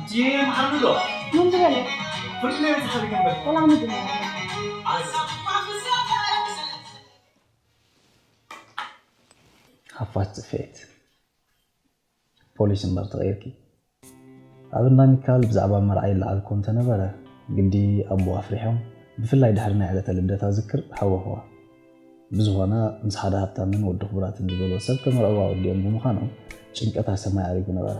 ዲን ሓምዶ ምን ዝበለ ፍርድ ቤት ሓሪገ እምበር ሰላም ዝመ ኣዝ ሓፋሽ ጽፌት ፖሊስ እምበር ተቐይርኪ። ኣብ እንዳ ሚካል ብዛዕባ መርዓ ይለዓል እኮ እንተነበረ ግዲ ኣቦ ኣፍሪሖም ብፍላይ ድሕሪ ናይ ዕለተ ልደታ ዝክር ሃወኽዋ። ብዝኾነ ምስ ሓደ ሃብታምን ወዲ ክቡራትን ዝበልዎ ሰብ ከመርዕዋ ወዲኦም ብምዃኖም ጭንቀታ ሰማይ ኣሪጉ ነበረ።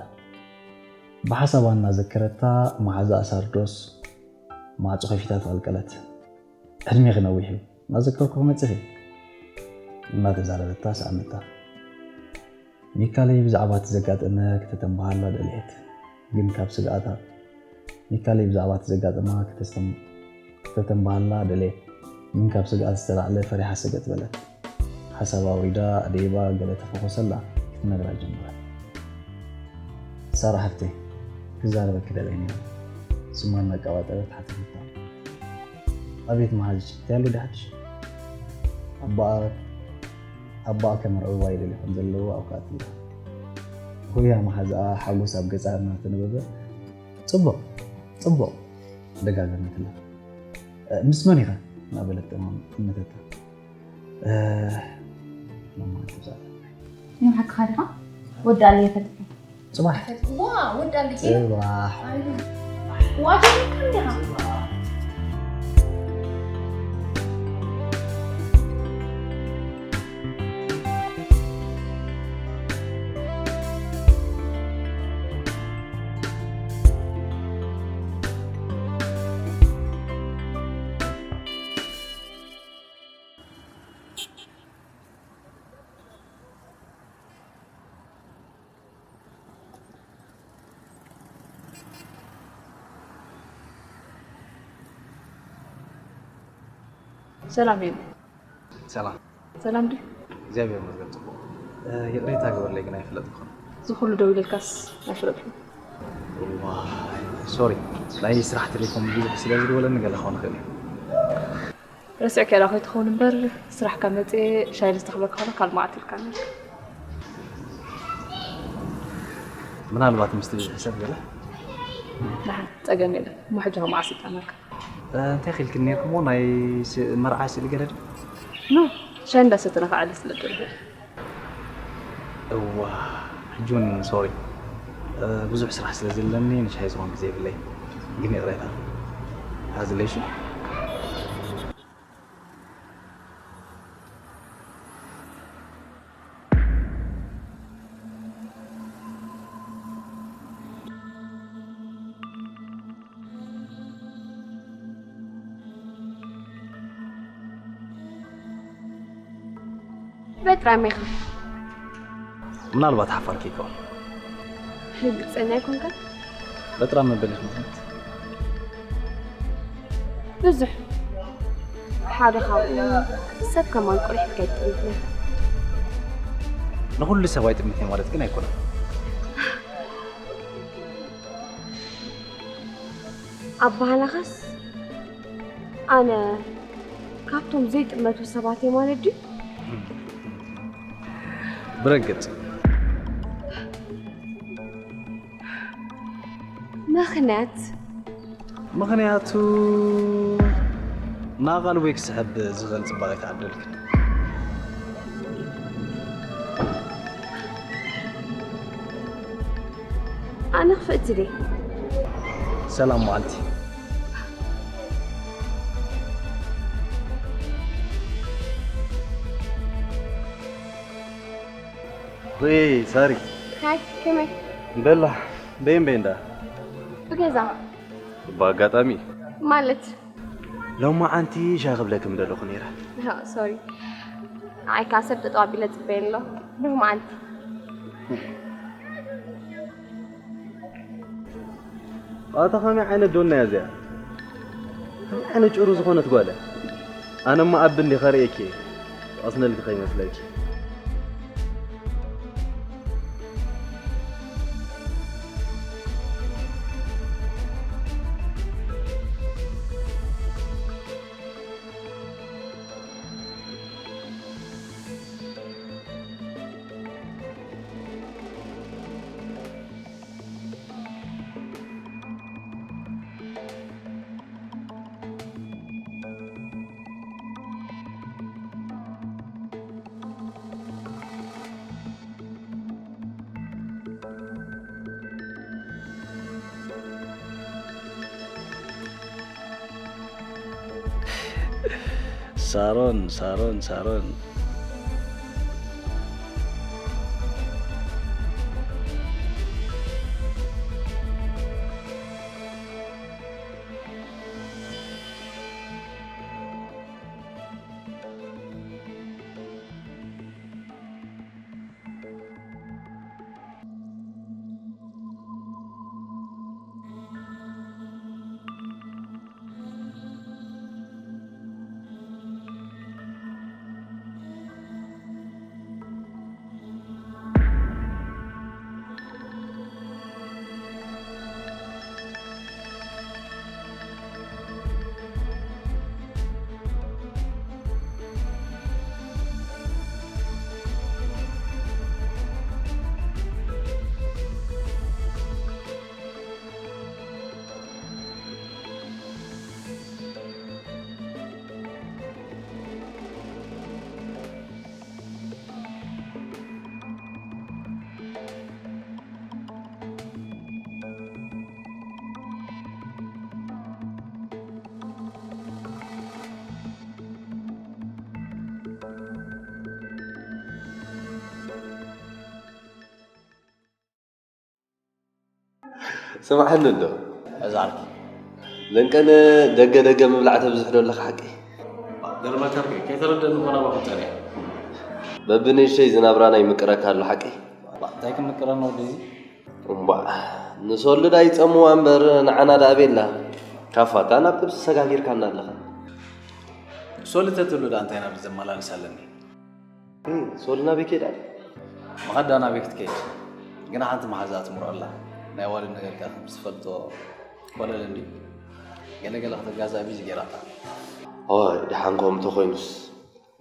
ብሓሳባ እናዘከረታ መሓዛኣ ሳርዶስ ማዕጾ ከፊታ ተቐልቀለት። ዕድሜኺ ነዊሕ እዩ እናዘከርኩ ክመጽእ እዩ እናተዛረበታ ሰኣነታ። ሚካለይ ብዛዕባ እቲ ዘጋጠመ ክተተንብሃላ ደልየት ግን ካብ ስግኣታ ሚካለይ ብዛዕባ እቲ ዘጋጠማ ክተስተም- ክተተንብሃላ ደልየት ግን ካብ ስግኣት ዝተላዕለ ፈሪሓ ሰገጥ በለት። ሓሳብ ኣውሪዳ ኣደይባ ገለ ተፈኾሰላ ክትነግራ ጀመረት። ሳራ ሓፍተይ ክዛረበኪ ደልየ ነይረ። ስማ እናቀባጠረት ሓተተታ። ኣቤት መሓዝሽ እንታይ ኣሎ ድሓሽ? ኣባኣ ኣባኣ ከመርዕዋ ይደልዩ ከም ዘለዉ ኣውቃትላ። ሆያ መሓዝኣ ሓጎስ ኣብ ገጻ እናተነበበ ጽቡቕ ጽቡቕ ደጋገመትላ። ምስ መን ኢኻ እናበለት ጠማም እመተታ። ሎማዓንቲ ብዛዕባ ይምሓክኻ ዲኻ? ወዲ ኣለ ይፈልጥ ጽባሕ ዋ ወዲ ኣለ ጽባሕ ዋጀካ እንዲኻ ሰላም እዩ ሰላም ሰላም ድዩ እግዚኣብሔር ይመስገን ጽቡቕ ይቕሬታ ግበርለይ ግን ኣይፈለጥኩን ዝኩሉ ደው ኢለልካስ ኣይፈለጥኩም ሶሪ ናይ ስራሕ ቴሌኮም ብዙሕ ስለ ዝደወለኒ ገለ ክኸውን ይኽእል እዩ ረስዕ ከላ ከይትኸውን እምበር ስራሕካ መፅእ ሻይ ዝተኽበልካ ኸሎ ካልእ መዓልቲ ኢልካ ነርካ ምናልባት ምስቲ ብዝሒ ሰብ ገለ ደሓን ፀገም የለን እሞ ሕጂ ከ መዓስ ይጣመርካ እንታይ ኺልክን ነርኩሞ ናይ መርዓ ስእሊ ገለ ዶ ኖ ሻይ እንዳሰተና ክዓሊ ስለ ደልኩ እዋ ሕጂ እውን ሶሪ ብዙሕ ስራሕ ስለ ዘለኒ ንሻይ ዝኾን ግዜ የብለይ ግን ይቕሬታ ሓዝለይ ሹ በጥራመ ኢኻ ምናልባት ሓፋር ከይከውን ርግፀኛ ኣይኮንካን በጥራ መበል ይኽምት ብዙሕ ሓደ ካብኡ ሰብ ከማን ቁሪሕ ከይጥሪፍና ንኩሉ ሰብ ኣይጥምት ማለት ግን ኣይኮነን ኣባህላኻስ ኣነ ካብቶም ዘይጥመቱ ሰባት እየ ማለት ድዩ ብረግጽ ምኽንያት ምኽንያቱ ናቓልቦይ ክስሕብ ዝኽእል ጽባቐ ኣይተዓደልክን ኣነ ክፍእቲ ድየ ሰላም መዓልቲ ወይ ሳሪ ሃይ ከመይ በላ በይን በይን ዳ ብገዛ ብኣጋጣሚ ማለት ሎማዓንቲ ሻሂ ክብለኪ ምደለኹ ነይረ ሶሪ ኣይ ከዓ ሰብ ጠጠው ኣቢለ ፅበየ ኣሎ ሎማዓንቲ ኣታ ከመይ ዓይነት ዶና እያ እዚኣ ከመይ ዓይነት ጭሩ ዝኾነት ጓለ ኣነማ ኣብ እንዲ ከርእየኪ እየ ኣስነልኪ ከይመስለኪ ሳሮን፣ ሳሮን፣ ሳሮን። ስምዓኒ እንዶ። እዛ ዓርኪ። ለንቀነ ደገ ደገ ምብላዕ ተብዝሕ ዶ ኣለኻ ሓቂ? ገርመካ ከይተረደኒ ኮና ባኹ ጸኒሐ። በብንእሽተይ ዝናብራና ይምቅረካ ኣሎ ሓቂ? እንታይ ክምቅረና ወደዚ? እምቧ፣ ንሶልድ ኣይጸምዋ እምበር ንዓና ደኣ ቤላ። ካፋታ ናብ ጥብሲ ሰጋጊርካና ኣለኻ። ሶሊ ተትህሉ ደኣ እንታይ ናብ ዘመላልስ ኣለኒ? እም፣ ሶል ናበይ ከይዳ? መኸዳ ናበይ ክትከይድ? ግና ሓንቲ መሓዛ ትምርዖ ኣላ። ናይ ኣዋልድ ነገር ከኣ ከምቲ ትፈልጦ ኮለል እንድዩ። ገለ ገለ ከተጋዛእ ቢዚ ገይራታ። ኦይ፣ ደሓን ከምኡ እንተኾይኑስ።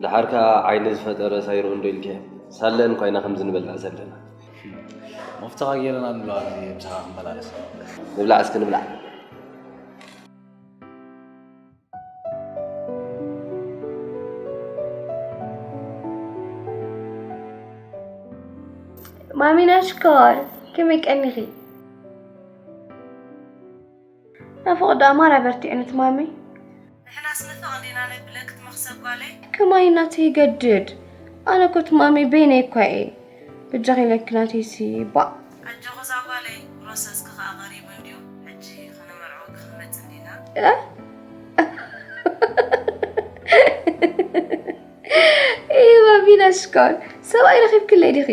ደሓር ከኣ ዓይኒ ዝፈጠረ ሳይርኡ እንዶ ኢልኪ። ሳለን እኳ ኢና ከምዚ ንበልዕ ዘለና። መፍትኻ ገይርና ንብላ ኣብዚ ምሳኻ ክንበላለስ። ንብላዕ እስኪ ንብላዕ። ማሚና ሽኮር፣ ከመይ ቀኒኺ? ናፍቖት ደኣ ማራ በርቲዑ ነቲ ማሚ። ንሕናስ ንፍቕ እንዲና ነብለኪ እቲ መኽሰብ ጓለይ። ከማይ ናተይ ይገድድ። ኣነ እኮ እቲ ማሚ በይነይ እኳ እየ። በጃኺ ኢለኪ ናተይሲ ባእ። ኣጆኺ እዛ ጓለይ፣ ፕሮሰስኪ ከኣ ቀሪቡ እንድዩ። ሕጂ ክንምርዐወኪ ክንመጽእ እንዲና። እ? እይ፣ ማሚና ሽኮር፣ ሰብኣይ ረኺብክለይ ዲኺ?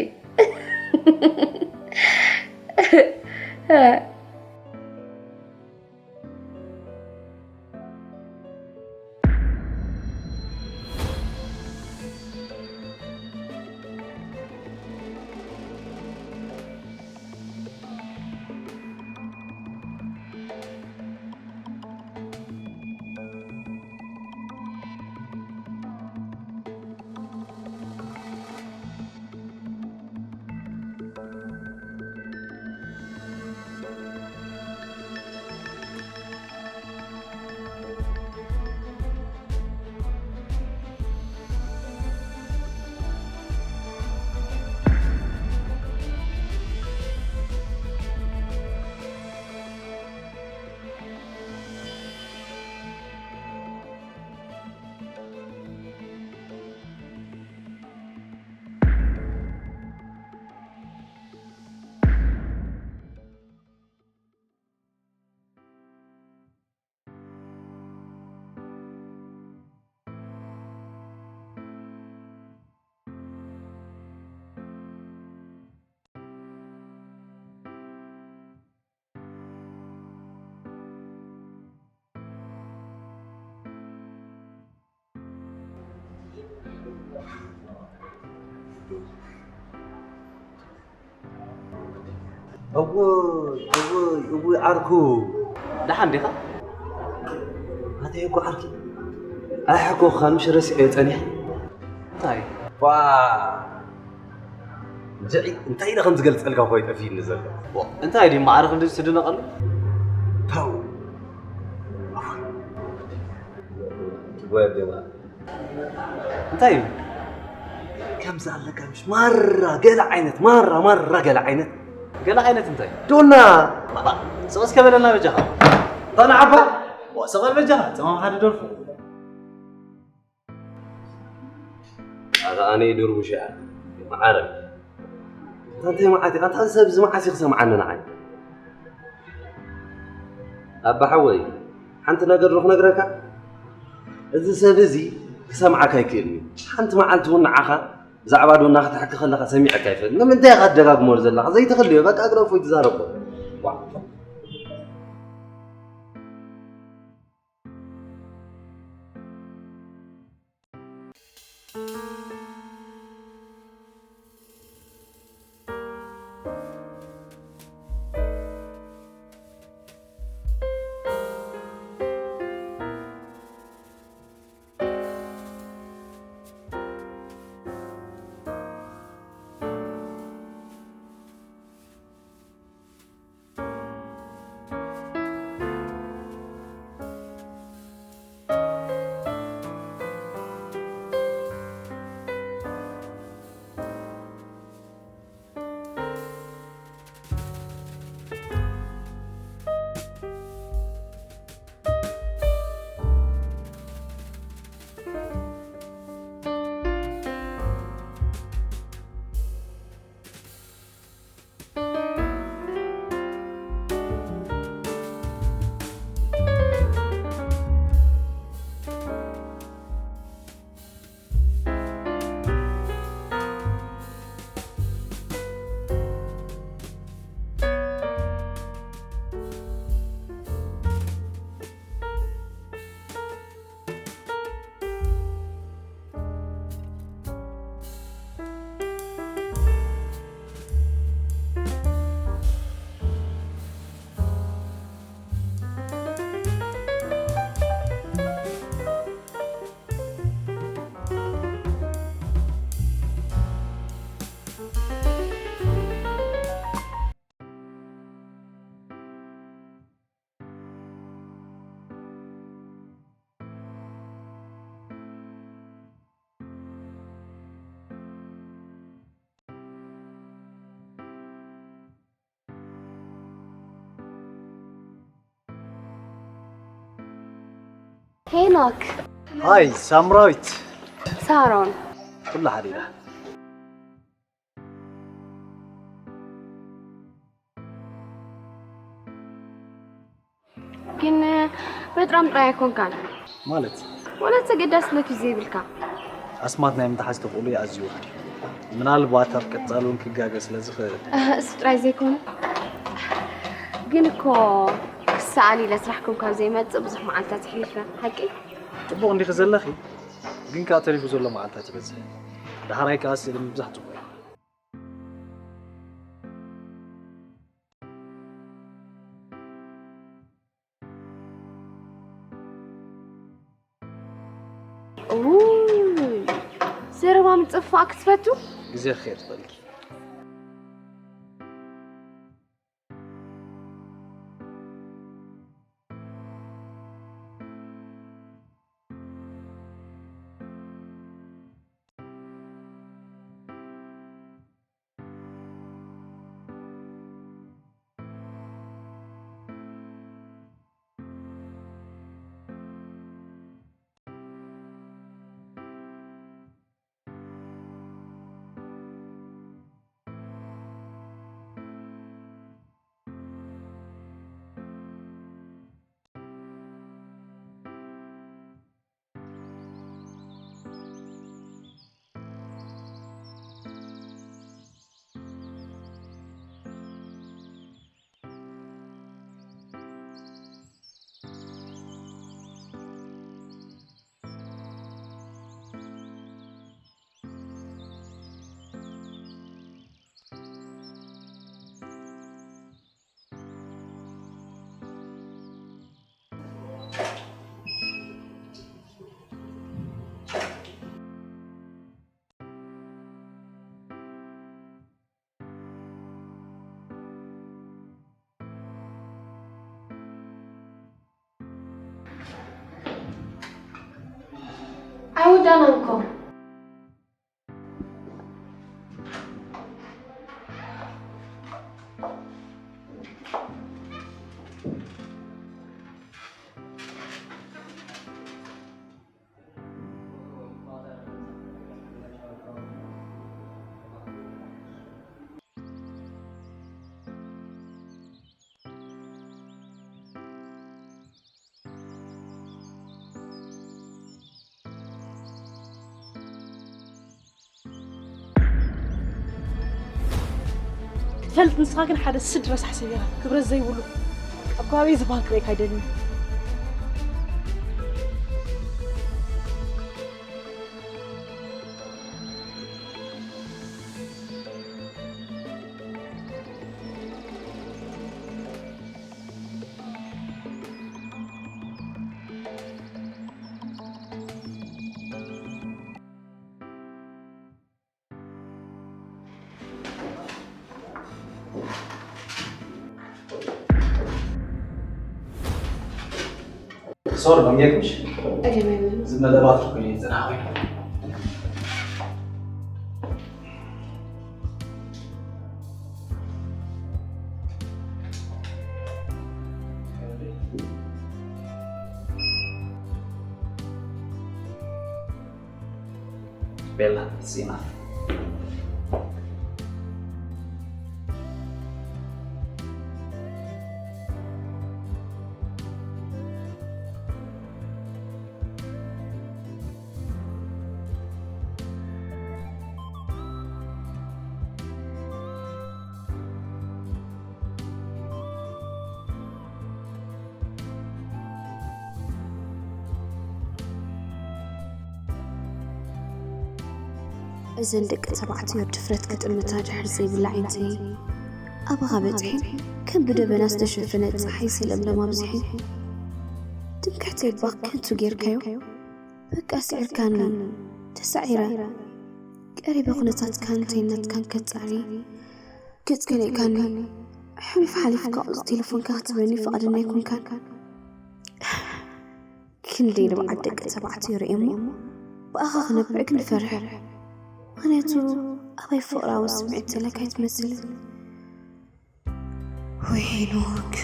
እውይ፣ እውይ፣ እውይ፣ ዓርኩ። ደሓን ዲኻ? ኣተይ እኮ ዓርኪ። ኣይሓኮኻን፣ ምሽ ረሲዐዮ ጸኒሐ። እንታይ? ዋ! ጅዒ፣ እንታይ ኢለ ከም ዝገልጸልካ እኮ ይጠፍእኒ ዘሎ። ዋ፣ እንታይ ድዩ ማዕረ ክንድዚ ትድነቐሉ? ተው። ኣፉ። ትጓየት ጀማል። እንታይ እዩ? ከምዚ ኣለካ ምሽ ማራ ገለ ዓይነት፣ ማራ፣ ማራ ገለ ዓይነት። ገለ ዓይነት እንታይ? ዶና! ባ፣ ስቕ እስከ በለና በጃኻ። እንታ ንዓባ? ዋ፣ ስቕ በል በጃኻ፣ ጸማም ሓደ ደርፉ። ኣታ ኣነ ድርቡሽ እያ። ማዓረ። ኣታ እንታይ መዓት እያ? ኣታ ሰብ እዚ መዓስ እዩ ክሰምዓኒ ንዓይ? ኣባ ሓወይ፣ ሓንቲ ነገር ዶ ክነግረካ? እዚ ሰብ እዚ ክሰምዓካ ኣይክእልን እዩ። ሓንቲ መዓልቲ እውን ንዓኻ ብዛዕባ ዶና ክትሕኪ ከለኻ ሰሚዐካ ኣይፈልጥን። ንምንታይ ኢኻ ትደጋግሞ ዘለኻ? ዘይትኽልዮ፣ በቃ ግደፎ፣ ይትዛረቦ። ዋ። ሄኖክ። ሃይ ሳምራዊት። ሳሮን። ኩሉ ሓዲራ። ግን በጥራም ጥራይ ኣይኮንካን። ማለት? ማለት ተገዳስነት እዩ ዘይብልካ። ኣስማት ናይ ምትሓዝ ተኽእሎ እዩ ኣዝዩ ውሑድ እዩ። ምናልባት ኣብ ቀጻሊ እውን ክጋገ ስለ ዝኽእል። እሱ ጥራይ ዘይኮነ፣ ግን እኮ ክሰኣል ኢለ ስራሕኩም ካብ ዘይመጽእ ብዙሕ መዓልታት ኣሕሊፍና። ሓቂ? ጽቡቕ እንዲኺ ዘለኺ፣ ግን ከኣ ተሪፉ ዘሎ መዓልታት ይበዝሕ። ዳሕራይ ከኣ ስእሊ ምብዛሕ ጽቡቕ እዩ። ኡይ፣ ዘረባ ምጽፋእ ክትፈቱ? ግዜ ክኸይድ ትፈልጊ። ኣይወዳእናን እኮ። ፈልጥ ንስኻ ግን ሓደ ስድ ረሳሕ ሰብ ኢኻ፣ ክብረት ዘይብሉ። ኣብ ከባቢ ዝበሃል ክርእየካ ኣይደልን። ሶሪ፣ ደንጌርኩሽ? ዝመደባት እኮ እዩ፣ ጽናሕ ወይ። ቤላ፣ it's enough። እዘን ደቂ ተባዕትዮ ድፍረት ክጥምታ ድሕር ዘይብላ ዓይንተይ ኣባኻ በጺሐን ከም ብደበና ዝተሸፈነ ጸሓይ ሰለምለም ኣብዚሐን ትምክሕተይ ባክ ከንቱ ጌርካዮ። በቃ ስዒርካኒ፣ ተሳዒረ። ቀሪበ ኩነታትካን እንተይነትካን ከጻሪ ገጽ ከሊእካኒ። ሕሉፍ ሓሊፍካ ቁጽሪ ቴሌፎንካ ክትበኒ ፍቓደኛ ኣይኮንካን። ክንደይ ንብዓት ደቂ ተባዕትዮ ርእየ እሞ ብኣኻ ክነብዕ ግን እፈርሕ። ምኽንያቱ ኣባይ ፍቕራዊ ስምዒት ዘለካ ኣይትመስልን። ወይ ሄኖክ።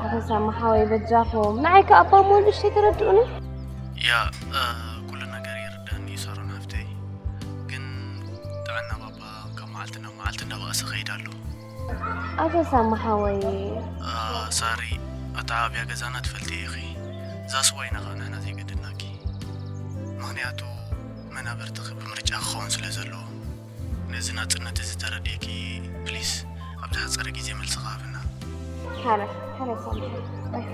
ኣቶ ሳማ ሓወይ በጃኹም ንዓይ ከኣ ኣባ እሞ ንእሽተይ ተረድኡኒ። ያ፣ እ፣ ኩሉ ነገር ይርዳኒ እዩ ሳሮን ሃፍተይ። ግን ጥዕና ባባ ካብ መዓልቲ ናብ መዓልቲ እንዳበኣሰ ከይድ ኣሎ። ኣቶ ሳማ ሓወይ። እ፣ ሳሪ፣ ኣተዓባብያ ገዛና ትፈልጥዮ ኢኺ። እዛ ስዋ ኢና ኸኣ ንሕና ዘይገደድናኪ። ምኽንያቱ መናብርትኺ ብምርጫ ክኸውን ስለ ዘለዎ። ነዚ ናጽነት እዚ ተረዲእኪ፣ ፕሊስ፣ ኣብ ዝሓጸረ ግዜ መልስኻ ሃብና። ሓራይ፣ ሓራይ ሳሚ። ባይ።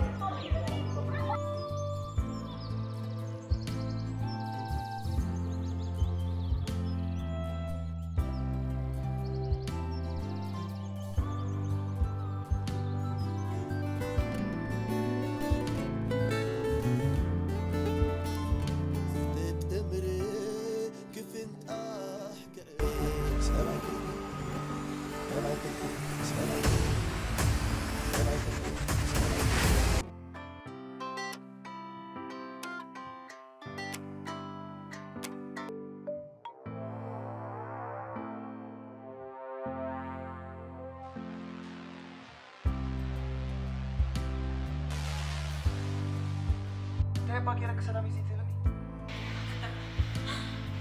እንታይ እባ ገይረኪ ሰላም እዩ ዘይትብልኒ?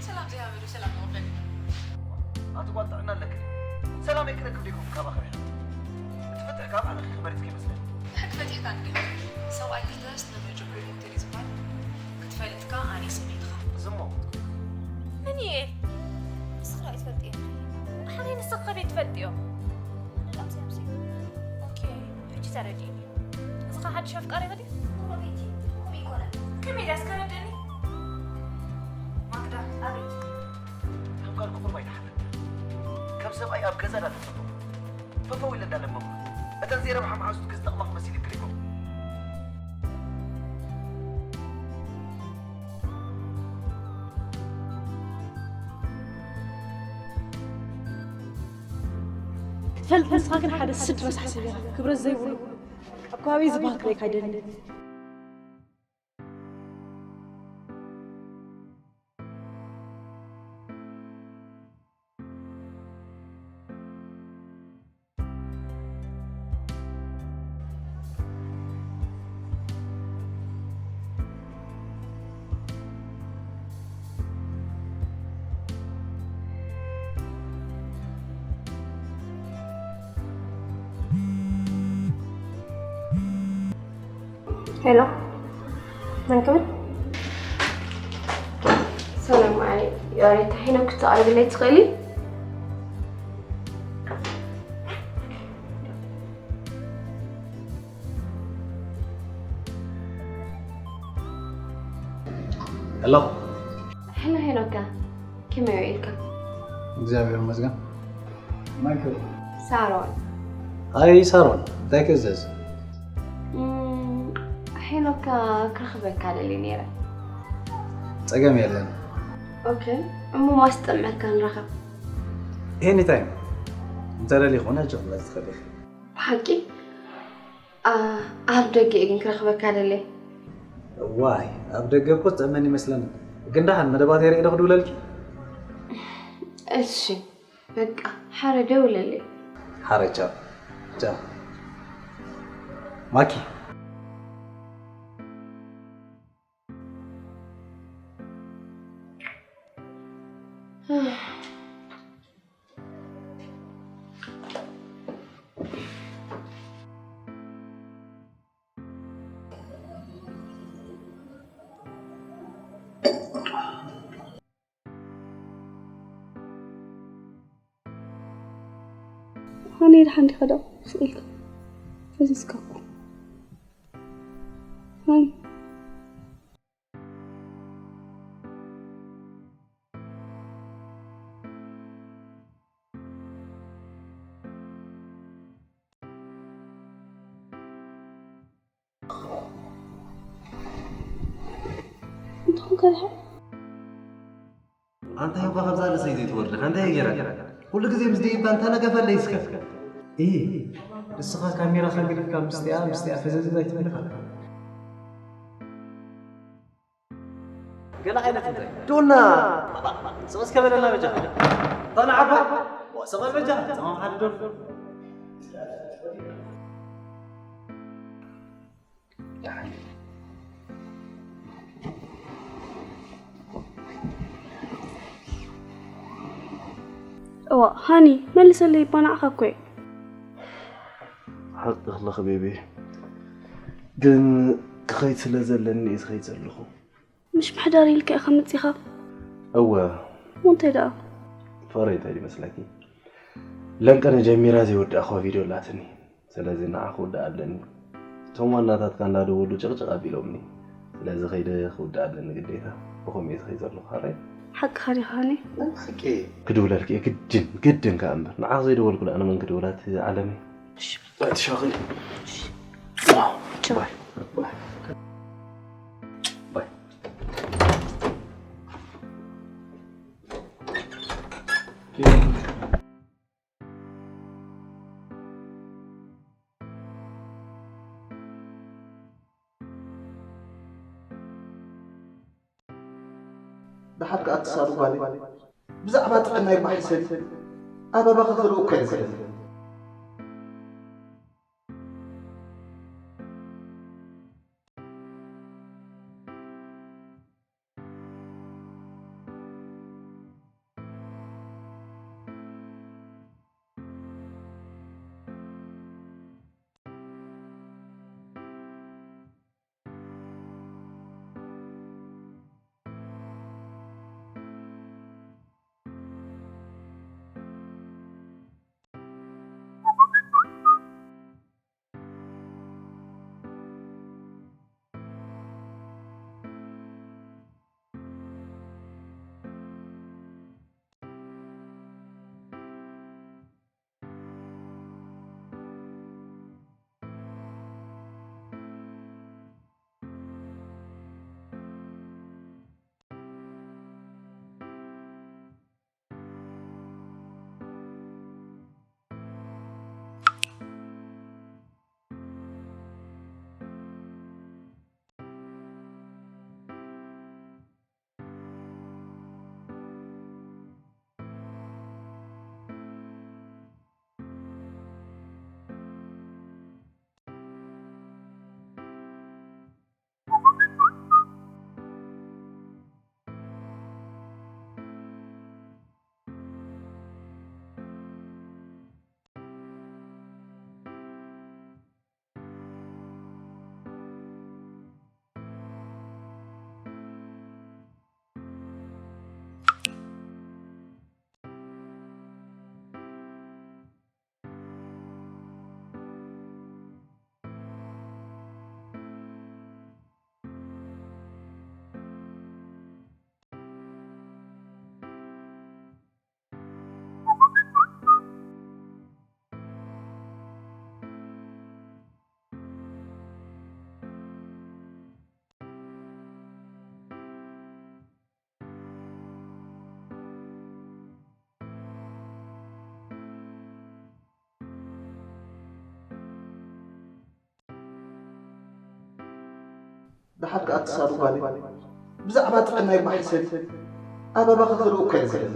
ሰላም ዘይሃበሉ ሰላም ይቕበል። ኣቲ ጓል ጥዕና ኣለኪ ድዩ? ሰላም ኣይክረክብ ዶ ይኮን ካባኺ ርሒቐ? እቲ ፍትሕ ካብ ዓለኺ ክበሪጽኪ ይመስለኒ። ብሕጊ ፈቲሕካ እንድዩ። ሰብኣይ ክልተ ዝተመርጨ ኮይኑ ሆቴል እዩ ዝበሃል። ክትፈልጥ ከኣ ኣነ ስምዒትኻ። ዝሞ። መን እየ? ንስኺ ዶ ኣይትፈልጥዮ? ሓረይ ንስኺ ከመይ ትፈልጥዮ? ንጣም ሲያምሲ። ኦኬ፣ ሕጂ ተረዲእኒ። እዚ ኸኣ ሓድሽ ኣፍቃሪኺ ድዩ? ሮቤቲ፣ ከምኡ ኣይኮነን። ከመይ ኢላ እስከ ረድእኒ? ማግዳ፣ ኣቤት። ከም ካልኩ ቁሩብ ኣይተሓተት። ከም ሰብኣይ ኣብ ገዛ ዳ ተጸበኹ። ፈፈው ኢለ እንዳለመንኩ። እተን ዘይረብሓ መሓዙትኪ ዝጠቕማ ክመሲል ይክልኩም። ክትፈልጥ ንስኻ ግን ሓደ ስድ ረሳሕ ሰብ ኢኻ። ክብረት ዘይብሉ። ኣብ ከባቢ ዝበሃል ክርእየካ ኣይደልን። ሄሎ፣ መን ክብል? ያሬታ ሄኖክ ክተቕርብለይ ትኽእሊ? ሄሎ። ሄሎ ሄኖካ፣ ከመይ ውዒልካ? እግዚኣብሔር ይመስገን። ማይክል። ሳሮን። ኣይ ሳሮን፣ እንታይ ክእዘዝ? እም፣ ሄኖካ ክረኽበካ ደልየ ነይረ። ጸገም የለን። ኦኬ፣ እሞ ማስጠመካ ንራኸብ። ኤኒታይም እንተደልዩ ኾነ ጀምረ ትኽእል ኢኺ። ብሓቂ? ኣ-፣ ኣብ ደገ እየ ግን ክረኽበካ ደልየ። ዋይ፣ ኣብ ደገ እኮ ዝጠመን ይመስለኒ። ግን ደሓን መደባት የርኢ ዶ ክድውለልኪ? እሺ፣ በቃ ሓረ ደውለለይ። ሓረ ቻው። ቻው። ማኪ። ሃኒ፣ ደሓን ዲኻ ዶ? ስቕ ኢልካ ፈዚዝካ እኮ። ሃኒ። እንተኾንካ ድሓን ኣንታ እኳ ካብዛ ርእሰይ ዘይትወርድ እንታይ ገይራ? ኩሉ ግዜ ምስ ደይባ እንታ ነገፈለይ እስከ። ኢ እስኻ ካሜራ ከግድፍካ ምስቲኣ ምስቲኣ ፈዘዝ ኣይትብልካ። ገለ ዓይነት እንታይ ዶና ስቕ እስከ በለና በጃ። እታ ንዓባ ስቕ በል በጃ። ጸማ ሓደ ዶል። እዋ ሃኒ፣ መልሰለይ እባ ንዓኻ እኮ እየ። ሓቅኺ ኣለኺ ቤቢ፣ ግን ክኸይድ ስለ ዘለኒ እየ ዝኸይድ ዘለኹ። ምሽ ምሕዳር ኢልካ ኢኻ መጺኻ። እወ። እሞ እንታይ ደኣ? ፍቕረይ እንታይ ይመስለኪ? ለምቀነ ጀሚራ ዘይወዳእኽዋ ቪድዮ ኣላትኒ። ስለዚ ንዓ ክውዳእ ኣለኒ። እቶም ዋናታትካ እንዳደወሉ ጭቕጭቕ ኣቢሎምኒ። ስለዚ ከይደ ክውዳእ ኣለኒ ግዴታ። ብኸምኡ እየ ዝኸይድ ዘለኹ። ሓራይ? ሓቅኻ ዲኻ ሃኒ? ሓቂ። ክድውለልኪ እየ ግድን፣ ግድን ከኣ እምበር። ንዓኺ ዘይደወልኩ ደኣ ንመን ክድውላ እቲ ዓለመይ? እሺ። ባይ ትሻኽል። ቻው። ባይ። ባይ። ባይ። ደሓር ከኣ ትሳዱ ጓለይ ብዛዕባ ጥዕናይ እባ ሕሰቢ። ኣበባ ከኽልኡ እኮ እየ ዝኽእል። ደሓር ከኣ ትሳዱ ጓለይ። ብዛዕባ ጥዕናይ እባ ሕሰቢ። ኣበባ ክትርኢ እኮ እየ ዝደሊ።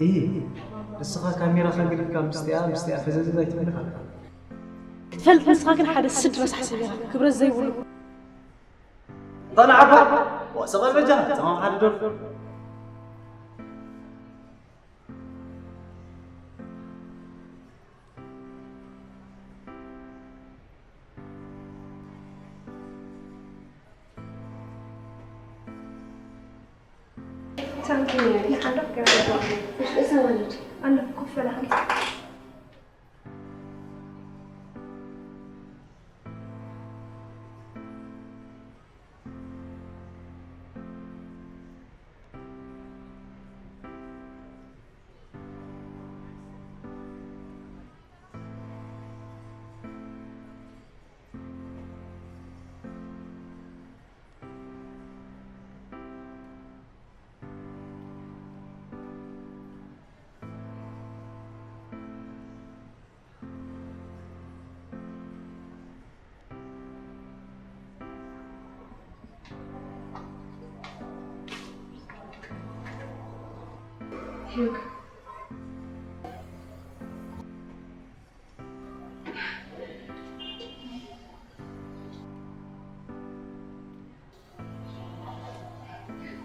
እይ፣ ንስኻ ካሜራኻ ገዲፍካ ምስቲኣ፣ ምስቲኣ ፈዘዝ ኣይትበል ኢኻ። ክትፈልጥ ንስኻ ግን ሓደ ስድ ረሳሕ ሰብ ኢኻ፣ ክብረት ዘይብሉ። እንታ ንዓባ፣ ዋእ፣ ሰቐል በጃ፣ ጸማም ሓደ ዶር። ሳንቲም እያ፣ ይሓለፍ ገበታ። እሺ፣ እሰ ማለት? ኣነ ኮፍ በላ ሓንቲ።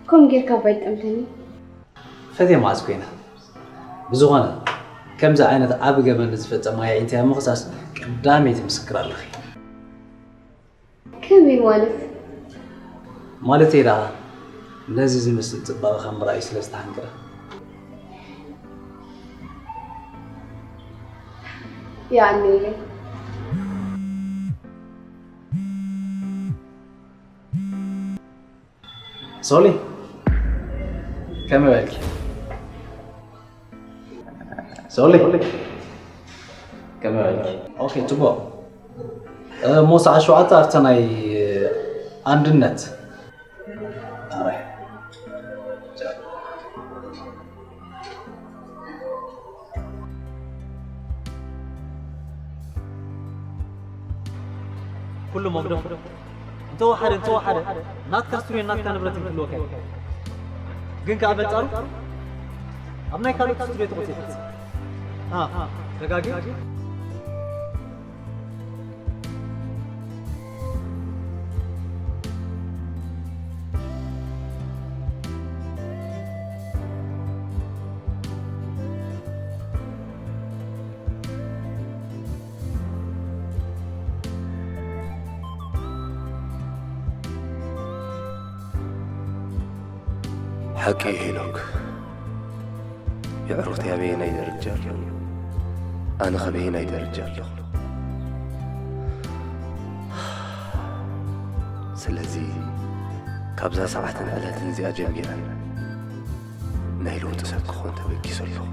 ከምኡ ጌርካ እባ ኣይትጠምተኒ። ፈትየ መዓዝ ኮይና? ብዝኾነ፣ ከምዚ ዓይነት ዓቢ ገበን ንዝፈጸማ የዒንተይ ኣብ ምኽሳስ ቀዳመይቲ ምስክር ኣለኺ። ከመይ ማለት? ማለተይ ደኣ፣ ነዚ ዝመስል ጽባቐ ካብ ምርኣዩ ስለ ዝተሓንገረ። የቐንየለይ። ሶሊ፣ ከመይ በልኪ? ሶሊ፣ ከመይ በልኪ? ኦኬ፣ ጽቡቕ። እሞ ሰዓት ሸውዓተ ኣብቲ ናይ ኣንድነት። ኣረ። ኩሉ መጉደፍ እንተወሓደ፣ እንተወሓደ ናትካ ስቱድዮን ናትካ ንብረትን ክህልወካ እዩ። ግን ከኣ በንጻሩ ኣብ ናይ ካልኦት ስቱድዮ ተቖጺርካ። ኣ፣ ደጋጊም። ሓቂ እዩ ሄኖክ። የዕሩኽተይ ኣበየናይ ደረጃ ኣለዉ? ኣነ ኸ በየናይ ደረጃ ኣለኹ? ስለዚ ካብዛ ሰዓትን ዕለትን እዚኣ ጀሚረ ናይ ለውጢ ሰብ ክኾን ተበጊሰ ኣለኹ።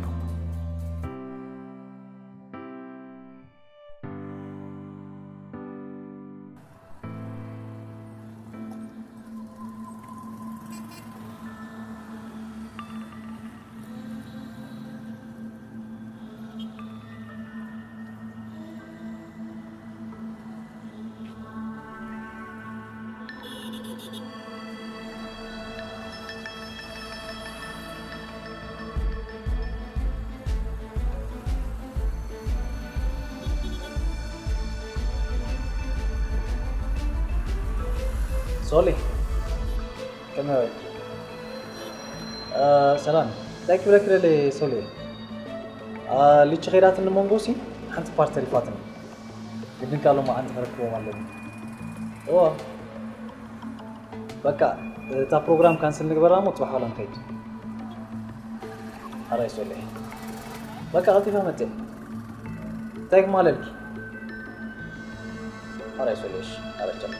ሶሊ፣ ከመይ ዋልኪ? እ፣ ሰላም። እንታይ ክብለኪ ደልየ ሶሊ? እ፣ ሊቺ ከይዳትኒ መንጎ ሲ ሓንቲ ፓርት ተሪፋትኒ። ግድን ከኣ ሎማዓንቲ ክረክቦም ኣለኒ። እወ። በቃ፣ እታ ፕሮግራም ካንስል ንግበራ እሞ ጽባሕ ዋላ ንኸይድ። ሓራይ ሶሊ። በቃ፣ ቀልጢፈ መጽእ። እንታይ ክማለልኪ? ሓራይ ሶሊ፣ እሺ፣ ሓራይ ቻው።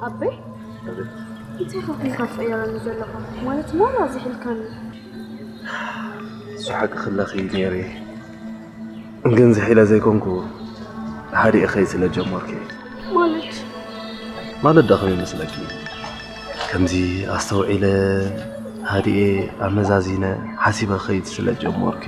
ኣበይ እንታይ ኢኻ ኮይንካ ትቕየረኒ ዘለኻ? ማለት ማራ ዝሒልካኒ። እሱ ሓቂ ክለኺ ነይረ፣ ግን ዝሒለ ዘይኮንኩ፣ ሃዲኤ ኸይድ ስለ ጀመርኩ። ማለት ማለት ዶ ከመይ ይመስለኪ? ከምዚ ኣስተውዒለ፣ ሃዲኤ፣ ኣመዛዚነ፣ ሓሲበ ኸይድ ስለ ጀመርኩ።